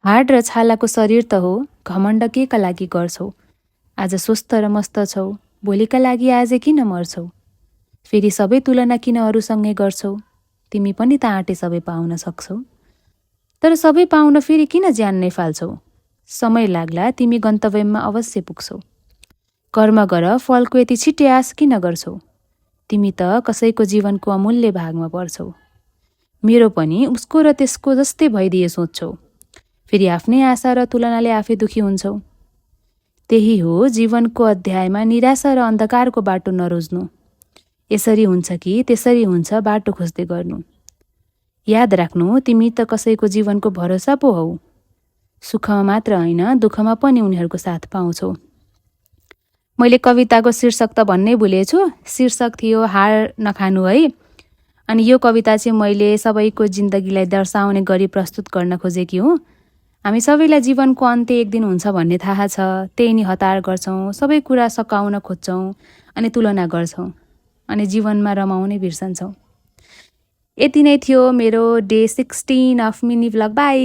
हाड र छालाको शरीर त हो, घमण्ड केका लागि गर्छौ? आज स्वस्थ र मस्त छौ, भोलिका लागि आज किन मर्छौ? फेरि सबै तुलना किन अरूसँगै गर्छौ? तिमी पनि त आँटे सबै पाउन सक्छौ। तर सबै पाउन फेरि किन ज्यान नै फाल्छौ? समय लाग्ला तिमी गन्तव्यमा अवश्य पुग्छौ। कर्म गर, फलको यति छिट्टै आश किन गर्छौ? तिमी त कसैको जीवनको अमूल्य भागमा पर्छौ। मेरो पनि उसको र त्यसको जस्तै भइदिए सोच्छौ। फेरि आफ्नै आशा र तुलनाले आफै दुखी हुन्छौ। त्यही हो जीवनको अध्यायमा निराशा र अन्धकारको बाटो नरोज्नु। यसरी हुन्छ कि त्यसरी हुन्छ बाटो खोज्दै गर्नु। याद राख्नु, तिमी त कसैको जीवनको भरोसा पो हौ। सुखमा मात्र होइन, दुःखमा पनि उनीहरूको साथ पाउँछौ। मैले कविताको शीर्षक त भन्नै भुलेछु। शीर्षक थियो हार नखानु है। अनि यो कविता चाहिँ मैले सबैको जिन्दगीलाई दर्शाउने गरी प्रस्तुत गर्न खोजेकी हुँ। हामी सबैलाई जीवनको अन्त्य एक दिन हुन्छ भन्ने थाहा छ। त्यही नि हतार गर्छौँ, सबै कुरा सकाउन खोज्छौँ अनि तुलना गर्छौँ अनि जीवनमा रमाउनै बिर्सन्छौँ। यति नै थियो मेरो day 16 of mini vlog. By.